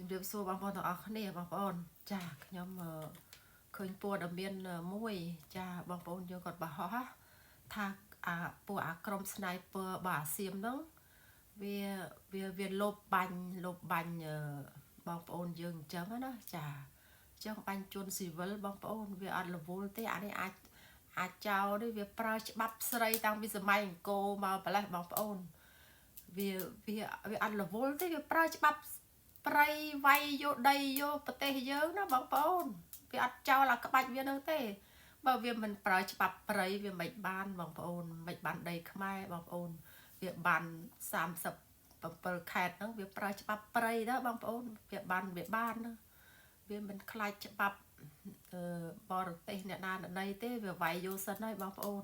ជំរាបសួរបងប្អូនទាំងអស់គ្នាបងប្អូនចាខ្ញុំឃើញព័ត៌មានមួយ ចាបងប្អូនយើងគាត់បង្ហោះថាអាពួកអាក្រុម sniper របស់អាសៀមហ្នឹងវាវាវាលបបាញ់លបបាញ់បងប្អូនយើងអញ្ចឹងណាចាអញ្ចឹងបាញ់ជនស៊ីវិលបងប្អូនវាអត់រវល់ទេអានេះអាចអាចចោលនេះវាប្រើច្បាប់ស្រីតាំងពីសម័យអង្គរមកម្លេះបងប្អូនវាវាវាអត់រវល់ទេវាប្រើច្បាប់ព្រៃវាយយកដីយកប្រទេសយើងណាបងប្អូនវាអត់ចោលអាក្បាច់វានឹងទេបើវាមិនប្រើច្បាប់ព្រៃវាមិនបានបងប្អូនមិនបានដីខ្មែរបងប្អូនវាបាន37ខេត្តហ្នឹងវាប្រើច្បាប់ព្រៃដែរបងប្អូនវាបានវាបានណាវាមិនខ្លាចច្បាប់អឺបរទេសអ្នកណាអ្នកណីទេវាវាយយកសិនហើយបងប្អូន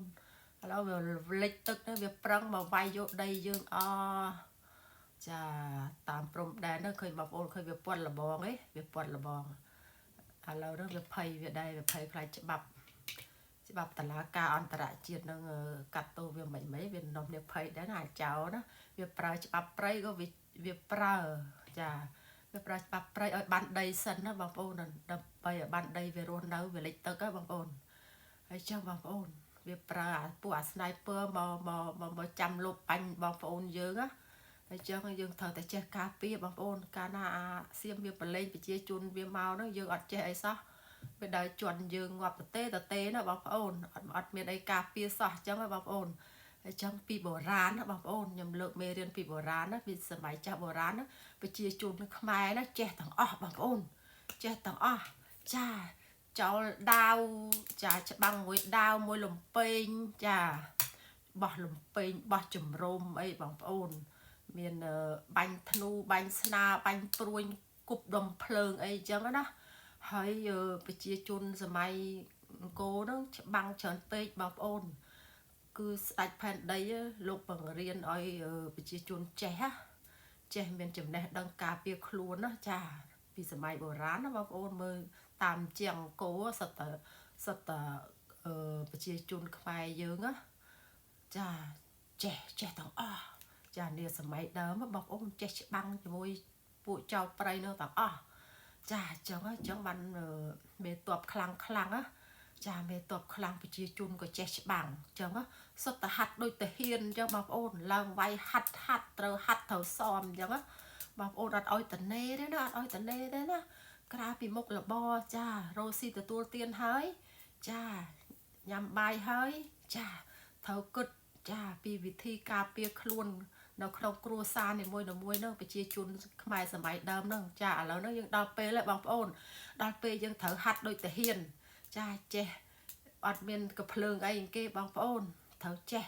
ឥឡូវវាលិចទឹកហ្នឹងវាប្រឹងមកវាយយកដីយើងអចាតាមព្រំដែនហ្នឹងឃើញបងប្អូនឃើញវាពាត់លបងឯងវាពាត់លបងឥឡូវហ្នឹងវាភ័យវាដែរវាភ័យខ្លាចច្បាប់ច្បាប់តឡាការអន្តរជាតិហ្នឹងកាត់ទោសវាមិនមិនវានាំគ្នាភ័យដែរណាអាចោណាវាប្រើច្បាប់ព្រៃក៏វាវាប្រើចាវាប្រើច្បាប់ព្រៃឲ្យបានដីសិនណាបងប្អូនដើម្បីឲ្យបានដីវារស់នៅវាលិចទឹកហ៎បងប្អូនហើយចឹងបងប្អូនវាប្រើអាពួកអា sniper មកមកមកចាំលុបបាញ់បងប្អូនយើងណាហើយចឹងយើងត្រូវតែចេះការពារបងប្អូនកាលណាអាសៀមវាប្រឡែងប្រជាជនវាមកហ្នឹងយើងអត់ចេះអីសោះវាដើរជន់យើងងាប់ប្រទេតទេណាបងប្អូនអត់អត់មានអីការពារសោះចឹងណាបងប្អូនហើយចឹងពីបុរាណណាបងប្អូនខ្ញុំលើកមេរៀនពីបុរាណណាពីសម័យចាស់បុរាណណាប្រជាជនខ្មែរណាចេះទាំងអស់បងប្អូនចេះទាំងអស់ចាចោលដាវចាច្បាំងមួយដាវមួយលំពេងចាបោះលំពេងបោះជំរំអីបងប្អូនមានបាញ់ធ្នូបាញ់ស្នាបាញ់ព្រួញគប់ដុំភ្លើងអីចឹងណាហើយប្រជាជនសម័យអង្គរហ្នឹងច្បាំងច្រើនពេកបងប្អូនគឺស្ដេចផែនដីលោកបង្រៀនឲ្យប្រជាជនចេះចេះមានចំណេះដឹងការពារខ្លួនណាចាពីសម័យបុរាណណាបងប្អូនមើលតាមជាងអង្គរសត្វតសត្វតប្រជាជនខ្មែរយើងណាចាចេះចេះទាំងអស់ចានាសម័យដើមបងប្អូនចេះច្បាំងជាមួយពួកចៅព្រៃនោះទាំងអស់ចាអញ្ចឹងអញ្ចឹងបានមេតបខ្លាំងខ្លាំងណាចាមេតបខ្លាំងប្រជាជនក៏ចេះច្បាំងអញ្ចឹងសុទ្ធតែហាត់ដូចតាហ៊ានអញ្ចឹងបងប្អូនឡើងវាយហាត់ហាត់ត្រូវហាត់ត្រូវសមអញ្ចឹងបងប្អូនអត់ឲ្យតនេទេណាអត់ឲ្យតនេទេណាក្រៅពីមុខរបរចារោស៊ីទទួលទានហើយចាញ៉ាំបាយហើយចាត្រូវគិតចាពីវិធីការពារខ្លួននៅក្នុងគ្រួសារនីមួយៗហ្នឹងប្រជាជនខ្មែរសម័យដើមហ្នឹងចាឥឡូវហ្នឹងយើងដល់ពេលហើយបងប្អូនដល់ពេលយើងត្រូវហាត់ដូចតាហ៊ានចាចេះអត់មានកំភ្លើងអីគេបងប្អូនត្រូវចេះ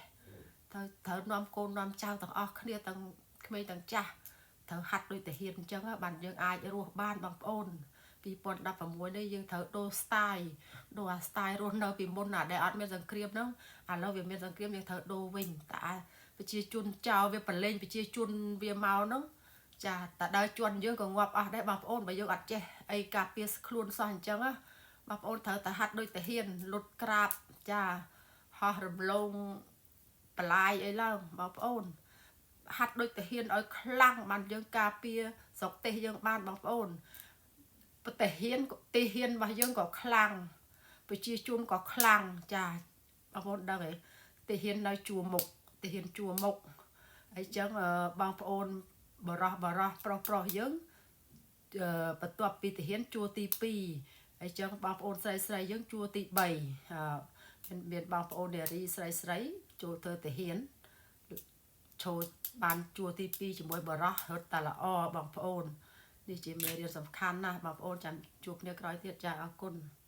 ត្រូវត្រូវនាំកូននាំចៅទាំងអស់គ្នាទាំងក្មេងទាំងចាស់ត្រូវហាត់ដូចតាហ៊ានអញ្ចឹងបានយើងអាចរស់បានបងប្អូន2016នេះយើងត្រូវដូរ style ដូរអា style រស់នៅពីមុនណាដែលអត់មានសង្គ្រាមហ្នឹងឥឡូវវាមានសង្គ្រាមយើងត្រូវដូរវិញតែប្រជាជនចោលវាប្រឡែងប្រជាជនវាមកហ្នឹងចាតែដើរជន់យើងក៏ងាប់អស់ដែរបងប្អូនបើយើងអត់ចេះអីការពារខ្លួនសោះអញ្ចឹងណាបងប្អូនត្រូវតែហាត់ដូចតាហ៊ានលុតក្រាបចាហោះរំលងបលាយអីឡើងបងប្អូនហាត់ដូចតាហ៊ានឲ្យខ្លាំងបានយើងការពារស្រុកទេសយើងបានបងប្អូនប្រទេសហ៊ានទីហ៊ានរបស់យើងក៏ខ្លាំងប្រជាជនក៏ខ្លាំងចាបងប្អូនដឹងទេទាហាននៅជួរមុខទាហានជួរមុខអញ្ចឹងបងប្អូនបរោះបរោះប្រុសប្រុសយើងបន្ទាប់ពីទាហានជួរទី2អញ្ចឹងបងប្អូនស្រីស្រីយើងជួរទី3មានបងប្អូននារីស្រីស្រីចូលធ្វើទាហានចូលបានជួរទី2ជាមួយបរោះរត់តែល្អបងប្អូននេះជាមេរៀនសំខាន់ណាស់បងប្អូនចាំជួបគ្នាក្រោយទៀតចាអរគុណ។